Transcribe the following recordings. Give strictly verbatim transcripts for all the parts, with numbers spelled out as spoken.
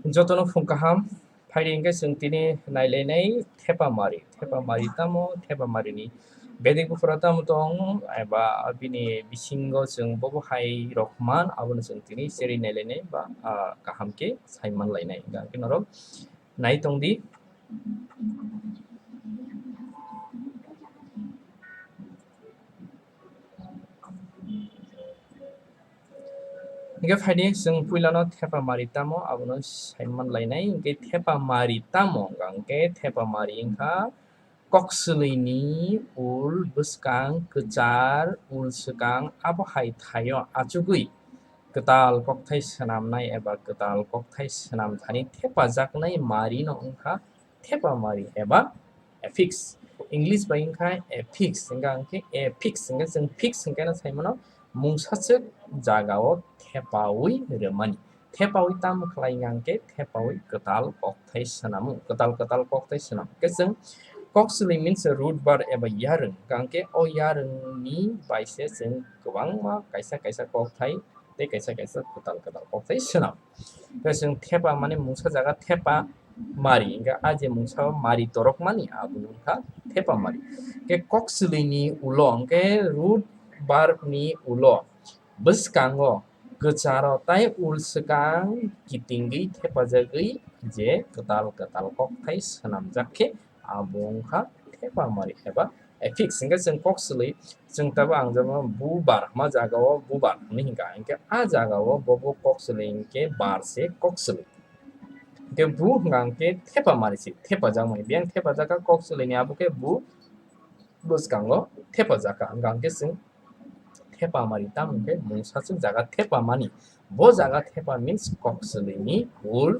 Jotono phung kaham, phaidi hwnkhe chwng tini nailainai thepamari. Thepamari tamo, thepamarini bedek buphura tamo tong, eba bini bisingo chwng bobo hai rok man, abono chwng tini cherwi nailainai ba, ah, kaham khe sai manlainai. Hwnkhe norok nai tongdi. Hingke phaidi chwng puilano thepamari tamo abono sai manlainai. Hingke thepamari tamo hingke thepamari wngkha kokswlwini ul bwskang kwchar ul swkang abo hai thaio achugwi kwtal kokthai swnamnai eba kwtal kokthai swnamthani thepajaknai marino wngkha thepamari eba affix. English bai wngkha affix, hingka hingke affix, hingke chwng fix hingke no sai mano mungsaswk jagao thepawi rwmani. Thepawi tamo khlai hingka hingke thepawi kwtal kokthai swnamo, kwtal kwtal kokthai swnam. Hingke chwng kokswlwi means root bar eba yarwng, hingka hingke o yarwngni bai se chwng kwbangma kaisa kaisa kokthai tei kaisa kaisa kwtal kwtal kokthai swnam. Hingke chwng thepamani mungsa jaga thepamari, hingke a je mungsa mari torokmani abono wngkha thepamari. Hingke kokswlwini ulo, hingke root verb ni ulo bwskango kwcharo tai ul swkang kitingwi thepajagwi je kwtal kwtal kokthai swnamjak khe abo wngkha thepamari eba affix. Hingke chwng kokswlwi, chwng tabuk ang jagao bu bar hwnma jagao bu bar hwnwi hingka, hingke a jagao bo bo kokswlwi hingke bar se kokswlwi. Hingke bu hingka hingke thepamari se thepajakmani, biyang thepajak kha kokswlwini abo khe bu bwskango thepajak kha, hingka hingke chwng thepamari tamo hingke mungsaswk jaga thepamani. Bo jaga thepa means kokswlwini ul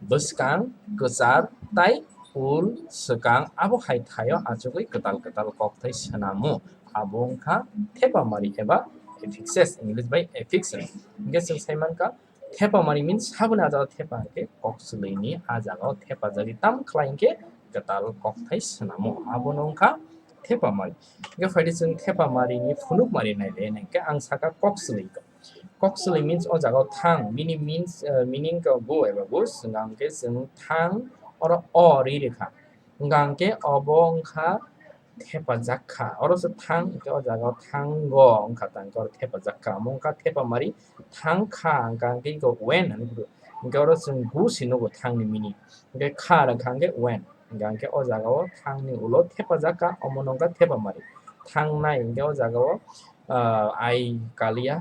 bwskang kwchar tai ul swkang abo hai thaio achugwi kwtal kwtal kokthai swnamo. Abo wngkha thepamari eba affixes, English bai affix hwno. Hingke chwng sai mankha thepamari means saboni a jagao thepa hingke kokswlwini a jagao thepajagwi tamo khlai hingke kwtal kokthai swnamo. Abono wngkha thepamari. Hingke phaidi chwng thepamarini phunukmari naile hingke ang saka kokswlwi. Kokswlwi means o jagao thang, bini means, eh, meaning khe go eba go, hingka hingke chwng thang, oro o ri rikha. Hingka hingke obo wngkha thepajak kha. Oro se thang, hingke o jagao thango wngkha, tangkhe oro thepajak kha. Omo wngkha thepamari thang kha, hingka hingke iko when hinwi phuru. Hingke oro chwng go se nugo thangni meaning. Hingke kha rwkha hingke when. Hingka hingke o jagao thangni ulo thepajak kha, omono wngkha thepamari. Thangnai hingke o jagao, ah, ai kalia,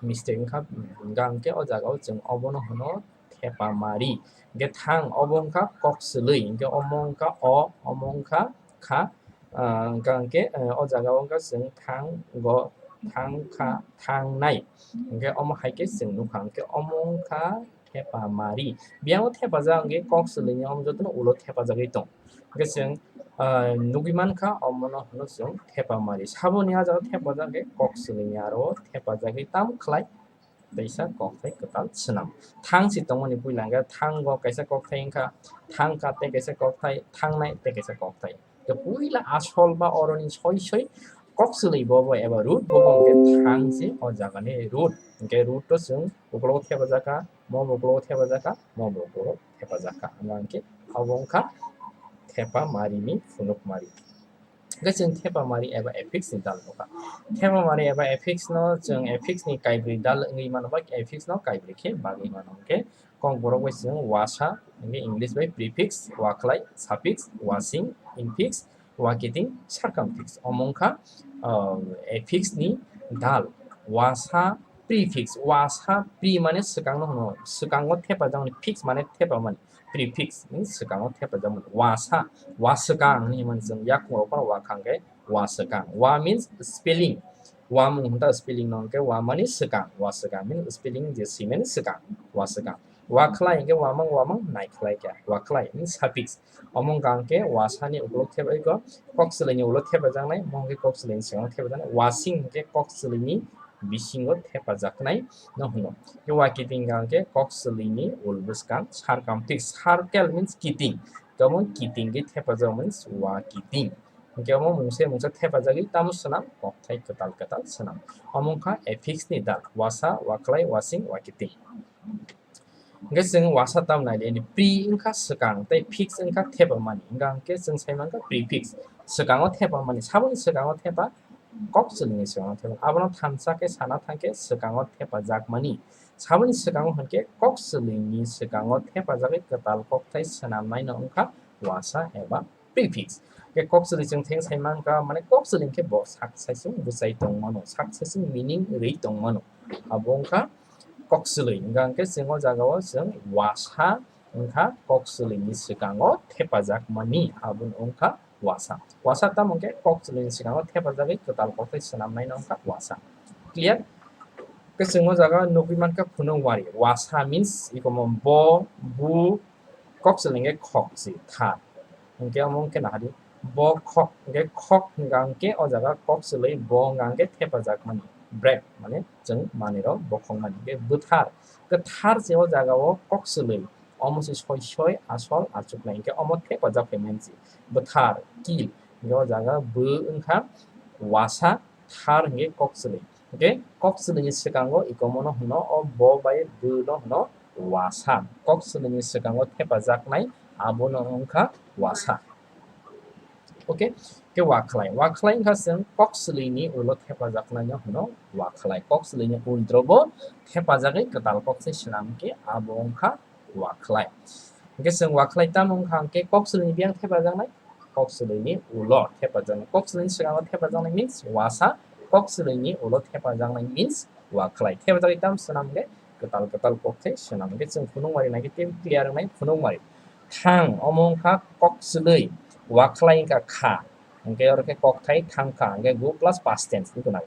mistake wngkha, hingka hingke o jagao chwng obono hwno thepamari. Hingke thang obo wngkha kokswlwi, hingke omo wngkha o, omo wngkha kha, ah, hingka hingke, eh, o jagao wngkha chwng thango, thangkha, thangnai. Hingke omo hai khe chwng nukha, hingke omo wngkha thepamari. Biyang o thepajak hingke kokswlwini omo jotono ulo thepajagwi tong. Hingke chwng, ah, nugwi mankha, omono hwno chwng thepamari. Saboni a jagao thepajak hingke kokswlwini aro thepajagwi tamo khlai teisa kokthai kwtal swnam. Thang se tongmani puila hingke thango kaisa kokthai wngkha, thangkha tei kaisa kokthai, thangnai tei kaisa kokthai. Hingke puila asol ba oroni soi soi kokswlwi bobo eba root bobo hingke thang se o jagani root. Hingke root o chwng ukologo thepajak kha, mo bo ukologo thepajak kha, mo bo ukologo thepajak kha. Hingka hingke obo wngkha thepamarini phunukmari. Hingke chwng thepamari eba affix ni dal nukha. Thepamari eba affix no chwng affix ni kaibrwi dal wngwi mano ba affix no kaibrwi khe bagwi mano. Hingke kokborok bai chwng wasa, hingke English bai prefix, wakhlai, suffix, wasing, infix, wakiting, circumfix. Omo wngkha, ah, affix ni dal. Wasa, prefix, wasa, pre mane swkang no hwno, swkango thepajakmani, fix mane thepamani, prefix ni swkango thepajakmani, wasa, waswkang hinwi mano chwng, yakung rok phano wa kha hwnkhe waswkang, wa means spelling, wa mung hwnta spelling no hwnkhe wa mani swkang, waswkang means spelling je swimani swkang, waswkang, wakhlai hwnkhe wamang, wamang naikhlai kha, wakhlai means suffix, omo wngkha hwnkhe wasani ukulok thepaikha, kokswlwini ulo thepajaknai, mo hwnkhe kokswlwini swkango thepajaknai, wasing hwnkhe kokswlwini bisingo thepajaknai no hwno. Khe wakiting hwnkha hwnkhe kokswlwini ul bwskang circumfix, circle means kiting, tamo kiting khe thepajak means wakiting. Hwnkhe omo mungsa mungsa thepajagwi tamo swnam, kokthai kwtal kwtal swnam. Omo wngkha affix ni dal, wasa, wakhlai, wasing, wakiting. Hwnkhe chwng wasa tam nai di, pre wngkha swkang tei fix wngkha thepamani. Hwnkha hwnkhe chwng sai mankha prefix, swkango thepamani. Saboni swkango thepa, kok chwlwini swkango thepa. Abono thansa khe sana thang khe swkango thepajakmani. Saboni swkango hwnkhe kok chwlwini swkango thepajagwi kwtal kokthai swnamnaino wngkha wasa eba prefix. Hwnkhe kok chwlwi chwng theng sai mankha, mane kok chwlwi hwnkhe bo sak saisung bwchai tongmano, sak saisung meaning rwi tongmano. Abo wngkha kok chwlwi. Hwnkha hwnkhe chwng o jagao chwng wasa wngkha kok chwlwini swkango thepajakmani, abono wngkha wasa. Wasa tamo hwnkhe kok chwlwini swkango thepajagwi kwtal kokthai swnamnaino wngkha wasa. Clear? Hwnkhe chwng o jaga nugwi mankha phunuk wari. Wasa means ikomo bo, bu, kok chwlwi hwnkhe khok si, thar. Hwnkhe omo wngkhe nahadi. Bo khok, hwnkhe khok hwnkha hwnkhe o jaga kok chwlwi bo hwnkha hwnkhe thepajakmani. Break, mane chwng manwirok bokhokmani. Hwnkhe bwthar. Kwthar se o jagao kok chwlwi. Omo se soi soi asol achuknai. Hwnkhe omo thepajak phaimani se. Bwthar, kill. Hwnkhe o jaga bw wngkha wasa, thar hwnkhe kok chwlwi. Hwnkhe kok chwlwini swkango ikomono hwno, o bo bai bw no hwno wasa. Kok chwlwini swkango thepajaknai abono wngkha wasa. Okay, khe wakhlai. Wakhlai wngkha chwng kok chwlwini ulo thepajaknaino hwno wakhlai. Kok chwlwini uldrobo thepajagwi kwtal kok se swnam khe abo wngkha wakhlai. Hwnkhe chwng wakhlai tamo wngkha hwnkhe kok chwlwini biyang thepajaknai, kok chwlwini ulo thepajaknai. Kok chwlwini swkango thepajaknai means wasa, kok chwlwini ulo thepajaknai means wakhlai. Thepajagwi tamo swnam hwnkhe kwtal kwtal kokthai swnam. Hwnkhe chwng phunukmari naikhe tei clear wngnai phunukmari. Thang, omo wngkha kok chwlwi, wakhlai wngkha kha. Hwnkhe oro khe kokthai thang kha, hwnkhe go plus past tense ni gwnang.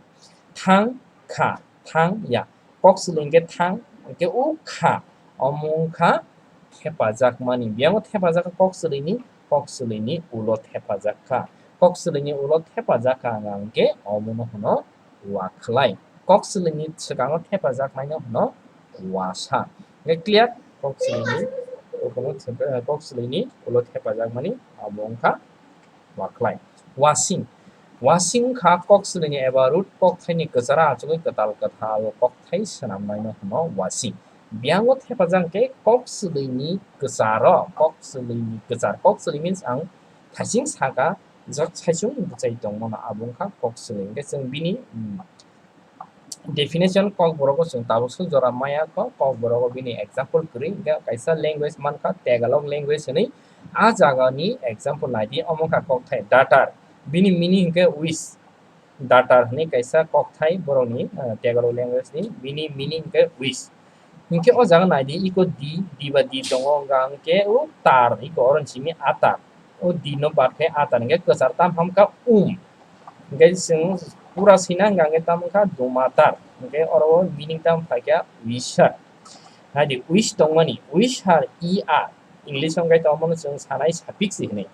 Thang kha, thang ya. Kok chwlwi hwnkhe thang, hwnkhe o kha. Omo wngkha thepajakmani. Biyango thepajak kha kok chwlwini, kok chwlwini ulo thepajak kha. Kok chwlwini ulo thepajak kha wngkha hwnkhe omono hwno wakhlai. Kok chwlwini swkango thepajaknaino hwno wasa. Hwnkhe clear? Kok chwlwini, kok chwlwini ulo thepajakmani abo wngkha wakhlai. Wasing. Wasing wngkha kok chwlwini eba root kokthaini kwcharo achugwi kwtal kwtal kokthai swnamnaino hwno wasing. Biyango thepajak khe kok chwlwini kwcharo, kok chwlwini kwchar. Kok chwlwi means ang thaising saka, jot saichung bwchai tongmano abo wngkha kok chwlwi. Hwnkhe chwng bini, mm, definition Kokborogo chwng tabuk suk jora maya kho, Kokborogo bini example kwrwi, hwnkhe kaisa language mankha Tagalog language hinwi, a jagani example naidi, omo wngkha kokthai daughter, bini meaning hwnkhe wish, daughter hinwi kaisa kokthai borokni, ah, Tagalog language ni, bini meaning hwnkhe wish. Hwnkhe o jaga naidi, iko di, di ba di tongo, hwnkha hwnkhe o tar, iko oro simi atar, o di no bad khe atar, hwnkhe kwchar tam hamkha um. Hwnkhe chwng pura swina hwnkha hwnkhe tamo wngkha dumatar. Hwnkhe oro o meaning tamo phaikha wisher. Naidi wish tongmani, wisher, E R. English o hwnkhe tongmano chwng sanai suffix hinwi.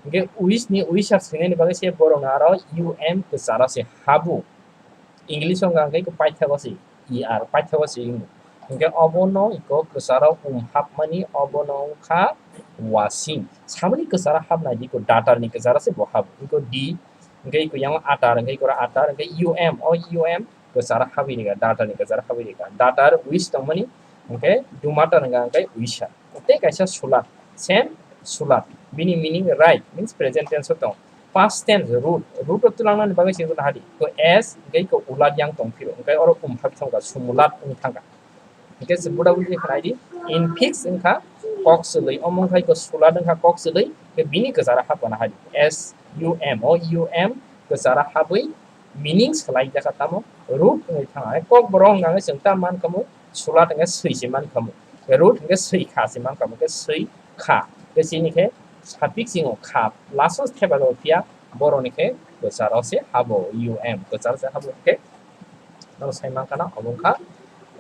Hwnkhe wish ni wisher swinani bagwi se borokno aro U M kwcharo se habu. English o hwnkha hwnkhe paithago se E R, paithago se wngo. Hwnkhe obono iko kwcharo um hapmani, obono wngkha wasing. Saboni kwcharo hapnai di, iko daughter ni kwcharo se bo habu. Iko di, hwnkhe iko yang atar, hwnkhe iko atar, hwnkhe U M, o U M kwcharo habwi rikha, daughter ni kwcharo habwi rikha. Daughter wish tongmani, hwnkhe dumatar hwnkha hwnkhe wisher. Tei kaisa sulat, same sulat. Bini meaning write, means present tense o tong. Past tense, root. Root o twlangnani bagwi se hadi. Ko S, hwnkhe ko ulat yang tong phiro. Hwnkhe oro um phai thangkha, sumulat wng thangkha. Hwnkhe se buda buji khnai di, infix wngkha kok chwlwi, omo wngkha ko sulat wngkha kok chwlwi, hwnkhe bini kwcharo hapkha na hadi. S U M, o U M kwcharo habwi meaning swlai jakha tamo root wngwi thangkha. Kok borok wngkha hwnkhe chwng ta mankhamu, sulat hwnkhe swi se mankhamu. Root hwnkhe swi kha se mankhamu, hwnkhe swi kha. Hwnkhe chini khe suffix singo kha, last o thepa jago phiya borokni khe kwcharo se habo, U M kwcharo se habo hwnkhe. Norok sai mankha na obo wngkha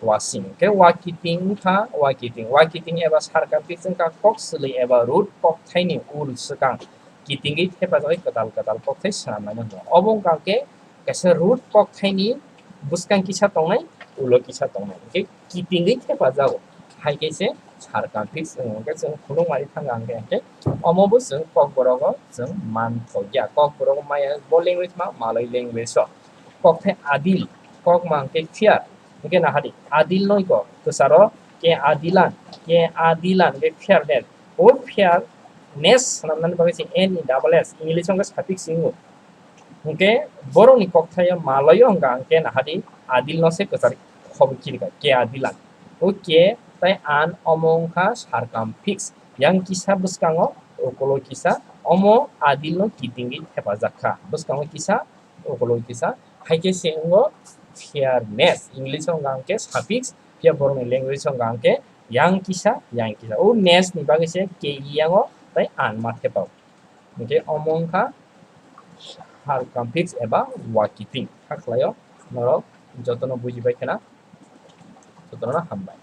wasing. Hwnkhe wakiting wngkha, wakiting. Wakiting eba circumfix wngkha kok chwlwi eba root kokthaini ul swkang kitingwi thepajagwi kwtal kwtal kokthai swnamnaino hwno. Obo wngkha hwnkhe kaisa root kokthaini bwskang kisa tongnai, ulo kisa tongnai. Hwnkhe kitingwi thepajago. Hai khe se circumfix wngo. Hwnkhe chwng phunukmani thangkha hwnkhe, hwnkhe omo bo chwng kokborogo chwng manthokya. Kokborogo maya bo language ma, malwi language o. Kokthai adil, kok ma hwnkhe fear. Hwnkhe nahadi, adil no iko kwcharo Keadilan, keadilan, hwnkhe fairness. O fairness swnamnani bagwi se N E double S, English hwnkhe suffix wngo. Hwnkhe borokni kokthaio malaio hwnkha hwnkhe nahadi adil no se kwchar khobwi khirikha, keadilan. O ke tai an omo wngkha circumfix. Yang kisa bwskango, ukolwi kisa, omo adil no kitingwi hepajak kha. Bwskango kisa, ukolwi kisa, hai khe se wngo fairness. English o hwnkha hwnkhe suffix, phiya borokni language o hwnkha hwnkhe yang kisa, yang kisa. O ness ni bagwi se ke yango tai an ma thepao. Hwnkhe omo wngkha circumfix eba wakiting. Hakhlaio norok jotono bujibai khena, jotono hambai.